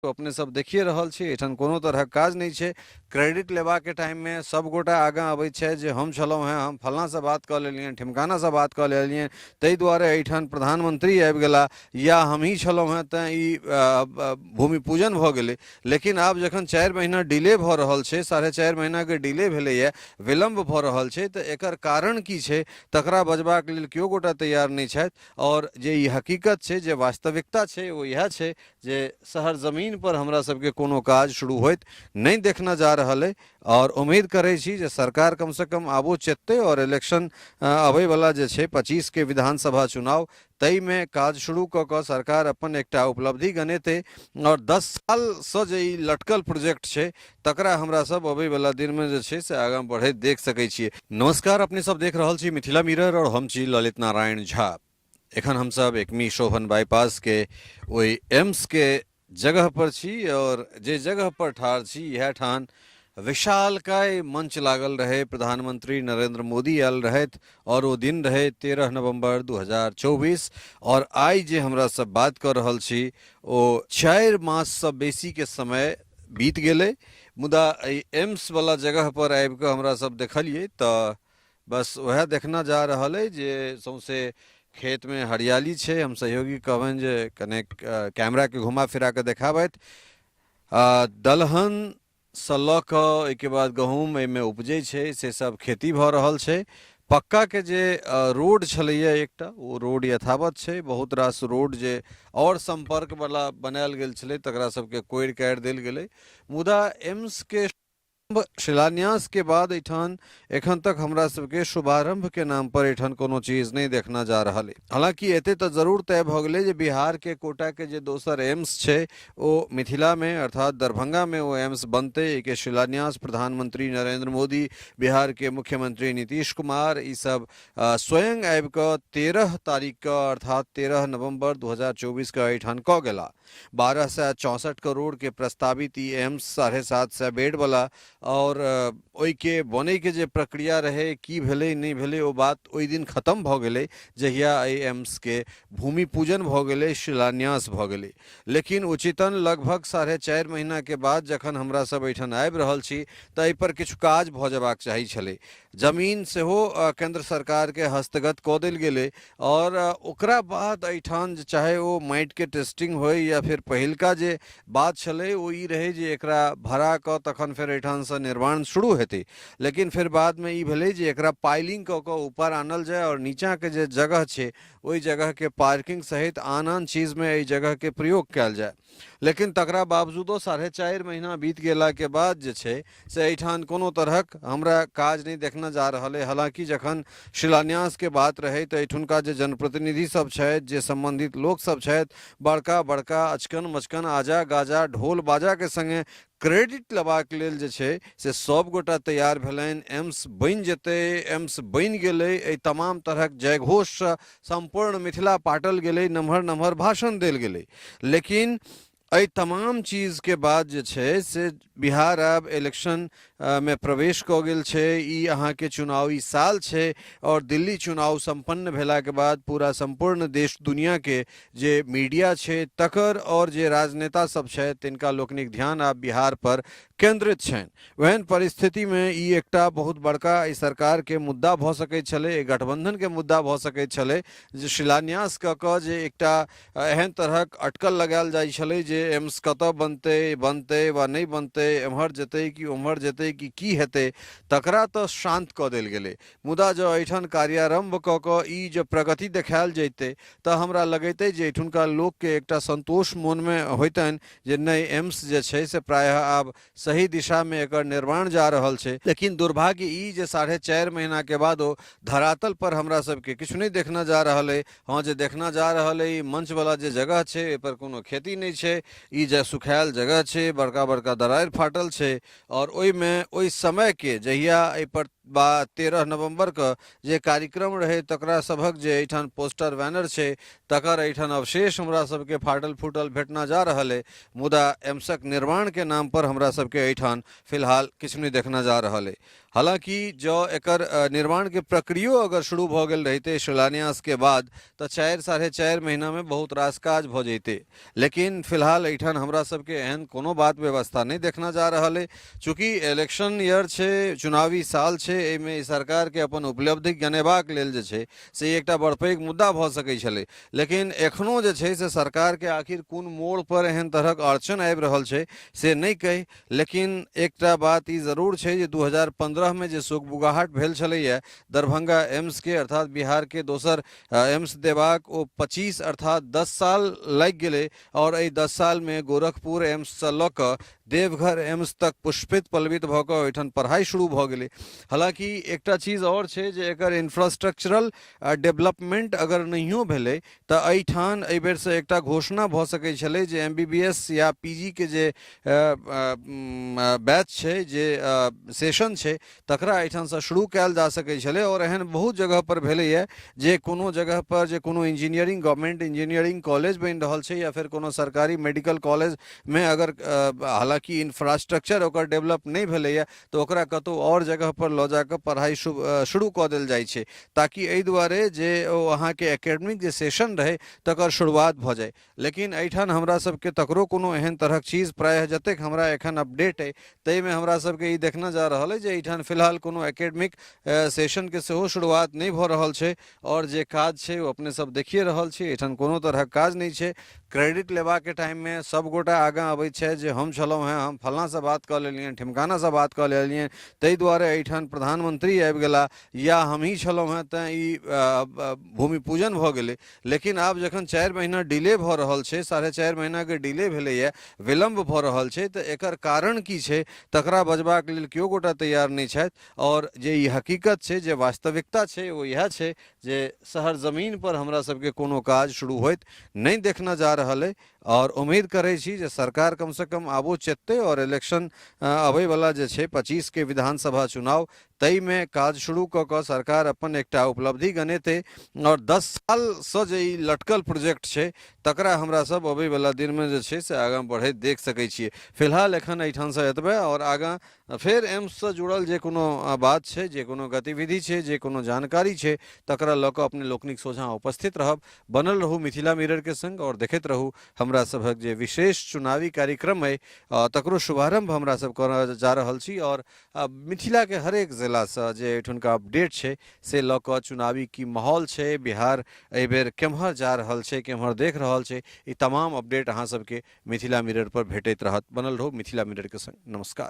अपने सब देखिए रहल छी, एहिठाम कोनो तरहक काज नहि छै। क्रेडिट लेबाके टाइममे सभगोटा आगाँ अबै छथि जे हम छलहुँ हेँ, हम फल्लाँसँ बात कऽ लेलियनि, ठिमकानासँ बात कऽ लेलियनि, ताहि दुआरे एहिठाम प्रधानमंत्री आबि गेला, या हमही छलहुँ हेँ तैँ ई भूमि पूजन भऽ गेलै। लेकिन आब जखन 4 महीना डिले भऽ रहल छै, 4.5 महीनाके डिले भेलैए, विलम्ब भऽ रहल छै, तऽ एकर कारण की छै तकरा बजबाक लेल केओ गोटा तैयार नहि छथि। आओर जे ई हकीकत छै, जे वास्तविकता छै, ओ इएह छै जे शहर जमीन पर हमरा सबके कोनो काज शुरू होइत नहि देखना जा रहल अइ। आओर उम्मीद करै छी जे सरकार कमसँ कम आबो चेततै आओर इलेक्शन अबैवला जे छै 25के विधानसभा चुनाव, ताहिमे काज शुरू कऽ कऽ सरकार अपन एकटा उपलब्धि गनेतै आओर 10 सालसँ जे ई लटकल प्रोजेक्ट छै तकरा हमरा सब अबैवला दिनमे जे छै से आगाँ बढ़ैत देख सकै छियै। नमस्कार, अपने सब देख रहल छी मिथिला मिरर आओर हम छी ललित नारायण झा। एखन हमसब एकमी शोभन बाईपास के ओहि एम्स के जगह पर छी और जे जगह पर ठाढ़ छी इएह ठान विशालकाय मंच लागल रहे, प्रधानमंत्री नरेंद्र मोदी आयल रहथि और ओ दिन रहे 13 नवंबर 2024। और आइ जे हमरा सब बात कऽ रहल छी ओ 4 माससँ बेसीके समय बीत गेलै, मुदा एहि एम्स वाला जगह पर आबि कऽ हमरा सब देखलियै तऽ बस वएह देखना जा रहल अइ जे सौंसे खेतमे हरियाली छै। हम सहयोगी कहबनि जे कनेक कैमराके घुमा फिरा कऽ देखाबथि। दलहनसँ लऽ कऽ ओहिके बाद गहूँम एहिमे उपजै छै, से सब खेती भऽ रहल छै। पक्काके जे रोड छलैए एकटा, ओ रोड यथावत छै। बहुत रास रोड जे आओर सम्पर्कवला बनायल गेल छलै तकरा सबके कोड़ि काटि देल गेलै, मुदा एम्सके शिलान्यास के बाद एहिठाम एखन तक हमरा सबके शुभारंभ के नाम पर एहिठाम कोनो चीज नहि देखना जा रहल है। हालांकि एते तऽ जरूर तय भऽ गेलै जे बिहार के कोटा के जे दोसर एम्स छै ओ मिथिला में अर्थात दरभंगा में ओ एम्स बनतै। एहिके शिलान्यास प्रधानमंत्री नरेंद्र मोदी, बिहार के मुख्यमंत्री नीतीश कुमार ई सब स्वयं आबि कऽ 13 तारीख के अर्थात 13 नवंबर 2024 के एहिठाम कऽ गेला। 1264 करोड़ के प्रस्तावित ई एम्स 750 बेड वाला और ओहिके बनैके जे प्रक्रिया रहे, की भेलै नहि भेलै ओ बात ओहि दिन खत्म भऽ गेलै जहिया एहि एम्सके भूमि पूजन भऽ गेलै, शिलान्यास भऽ गेलै। लेकिन उचितन लगभग 4.5 महीनाके बाद जखन हमरा सब एहिठाम आबि रहल छी तऽ एहिपर किछु काज भऽ जेबाक चाही छलै। जमीन सेहो केंद्र सरकारके हस्तगत कऽ देल गेलै और ओकरा बाद एहिठाम चाहे ओ माटिके टेस्टिंग होइ या फिर पहिलका जे बात छलै ओ ई रहै जे एकरा भरा कऽ तखन फेर एहिठामसँ निर्माण शुरू हेतै, लेकिन फेर बादमे ई भेलै जे एकरा पाइलिंग कऽ कऽ ऊपर आनल जाय आओर नीचाँके जे जगह छै ओहि जगहके पार्किंग सहित आन आन चीजमे एहि जगहके प्रयोग कयल जाय। लेकिन तकरा बावजूदो 4.5 महीना बीत गेलाके बाद जे छै से एहिठाम कोनो तरहक हमरा काज नहि देखना जा रहल अइ। हालाँकि जखन शिलान्यासके बात रहै तऽ एहिठुनका जे जनप्रतिनिधि सब छथि, जे सम्बन्धित लोक सब छथि, बड़का बड़का अचकन मचकन आजा गाजा ढोल बाजाके सङ्गे क्रेडिट लेबाक लेल जे छै से सब गोटा तैयार भेलनि। एम्स बनि जेतै, एम्स बनि गेलै, एहि तमाम तरहक जयघोषसँ सम्पूर्ण मिथिला पाटल गेलै, नमहर नमहर भाषण देल गेलै। लेकिन एहि तमाम चीजके बाद जे छै से बिहार आब इलेक्शन मे प्रवेश कऽ गेल छै। ई अहाँके चुनावी साल छै आओर दिल्ली चुनाव सम्पन्न भेलाके बाद पूरा सम्पूर्ण देश दुनियाके जे मीडिया छै तकर आओर जे राजनेता सब छथि तिनका लोकनिक ध्यान आब बिहार पर केन्द्रित छनि। ओहन परिस्थितिमे ई एकटा बहुत बड़का एहि सरकारके मुद्दा भऽ सकैत छलै, एहि गठबन्धनके मुद्दा भऽ सकैत छलै जे शिलान्यास कऽ कऽ जे एकटा एहन तरहक अटकल लगायल जाइ छलै जे एम्स कतऽ बनतै, बनतै वा नहि बनतै, एम्हर जेतै कि ओम्हर जेतै कि की हेतै, तकरा तऽ शान्त कऽ देल गेलै। मुदा जँ एहिठाम कार्यारम्भ कऽ कऽ ई जँ प्रगति देखायल जैतै तऽ हमरा लगैत अछि जे एहिठुनका लोकके एकटा सन्तोष मोनमे होइतनि जे नहि, एम्स जे छै से प्रायः आब सही दिशामे एकर निर्माण जा रहल छै। लेकिन दुर्भाग्य ई जे 4.5 महीनाके बादो धरातल पर हमरा सबके किछु नहि देखना जा रहल अइ। हँ, जे देखना जा रहल अइ, मंचवला जे जगह छै ओहिपर कोनो खेती नहि छै, ई जे सुखायल जगह छै, बड़का बड़का दरारि फाटल छै आओर ओहिमे ओहि समयके जहिया एहिपर 13 नवम्बरके जे कार्यक्रम रहै तकरा सभक जे एहिठाम पोस्टर बैनर छै तकर एहिठाम अवशेष हमरा सबके फाटल फूटल भेटना जा रहल अइ। मुदा एम्सक निर्माणके नामपर हमरा सबके एहिठाम फिलहाल किछु नहि देखना जा रहल अइ। हालाँकि जँ एकर निर्माणके प्रक्रियो अगर शुरू भऽ गेल रहितै शिलान्यासके बाद तऽ 4-4.5 महीनामे बहुत रास काज भऽ जैतै, लेकिन फिलहाल एहिठाम हमरा सबके एहन कोनो बात व्यवस्था नहि देखना जा रहल अइ। चूँकि इलेक्शन ईयर छै, चुनावी साल छै, एहिमे ई सरकारके अपन उपलब्धि गनेबाक लेल जे छै से एकटा बड़ पैघ मुद्दा भऽ सकै छलै, लेकिन एखनो जे छै से सरकारके आखिर कोन मोड़पर एहन तरहक अड़चन आबि रहल छै से नहि कहि, लेकिन एकटा बात ई जरूर छै जे 2015मे जे सुगबुगाहट भेल छलैए दरभंगा एम्सके, अर्थात बिहारके दोसर एम्स देबाक, ओ 25 अर्थात 10 साल लागि गेलै आओर एहि 10 सालमे गोरखपुर एम्ससँ लऽ कऽ देवघर एम्स तक पुष्पित पल्लवित भऽ कऽ ओहिठाम पढ़ाइ शुरू भऽ गेलै। हालाँकि एकटा चीज आओर छै जे एकर इंफ्रास्ट्रक्चरल डेवलपमेंट अगर नहियो भेलै तऽ एहिठाम एहि बेरसँ एकटा घोषणा भऽ सकै छलै जे MBBS या PG के जे बैच छै, जे सेशन छै, तकरा एहिठामसँ शुरू कयल जा सकै छलै। आओर एहन बहुत जगहपर भेलैए जे कोनो जगहपर जे कोनो इंजीनियरिंग, गवर्नमेंट इंजीनियरिंग कॉलेज बनि रहल छै या फेर कोनो सरकारी मेडिकल कॉलेजमे अगर हालाँकि इंफ्रास्ट्रक्चर ओकर डेवलप नहि भेलैए तऽ ओकरा कतहु आओर जगहपर लऽ जाकऽ पढ़ाइ शुरू कऽ देल जाइ छै, ताकि एहि दुआरे जे ओ अहाँके एकेडमिक जे सेशन रहै तकर शुरुआत भऽ जाइ। लेकिन एहिठाम हमरा सबके तकरो कोनो एहन तरहक चीज प्रायः जतेक हमरा एखन अपडेट अइ ताहिमे हमरा सबके ई देखना जा रहल अइ जे एहिठाम फिलहाल कोनो एकेडमिक सेशनके सेहो शुरुआत नहि भऽ रहल छै। आओर जे काज छै ओ अपने सब देखिए रहल छी, एहिठाम कोनो तरहक काज नहि छै। क्रेडिट लेबाके टाइममे सबगोटा आगाँ अबै छथि जे हम छलहुँ हेँ, हम फल्लाँसँ बात कऽ लेलियनि, ढिमकानासँ बात कऽ लेलियनि, ताहि दुआरे एहिठाम प्रधानमंत्री आबि गेला, या हमही छलहुँ हेँ तैँ ई भूमि पूजन भऽ गेलै। लेकिन आब जखन 4 महीना डिले भऽ रहल छै, 4.5 महीनाके डिले भेलैए, विलम्ब भऽ रहल छै, तऽ एकर कारण की छै तकरा बजबाक लेल केओ गोटा तैयार नहि छथि। आओर जे ई हकीकत छै, जे वास्तविकता छै, ओ इएह छै जे शहर जमीन पर हमरा सबके कोनो काज शुरू होइत नहि देखना जा रहल अइ। आओर उम्मीद करै छी जे सरकार कमसँ कम आबो चेततै आओर इलेक्शन अबैवला जे छै 25के विधानसभा चुनाव, ताहिमे काज शुरू कऽ कऽ सरकार अपन एकटा उपलब्धि गनेतै आओर 10 सालसँ जे ई लटकल प्रोजेक्ट छै तकरा हमरा सब अबैवला दिनमे जे छै से आगाँ बढ़ैत देख सकै छियै। फिलहाल एखन एहिठामसँ एतबे, आओर आगाँ फेर एम्ससँ जुड़ल जे कोनो बात छै, जे कोनो गतिविधि छै, जे कोनो जानकारी छै, तकरा लऽ कऽ अपने लोकनिक सोझाँ उपस्थित रहब। बनल रहू मिथिला मिररके संग आओर देखैत रहू हमरा सभक जे विशेष चुनावी कार्यक्रम अइ तकरो शुभारम्भ हमरा सब करऽ जा रहल छी। आओर मिथिलाके हरेक जिलासँ जे एहिठुनका अपडेट छै से लऽ कऽ चुनावी की माहौल छै, बिहार एहिबेर केम्हर जा रहल छै, केम्हर देख रहल छै, ई तमाम अपडेट अहाँ सबके मिथिला मिरर पर भेटैत रहत। बनल रहू मिथिला मिररके संग। नमस्कार।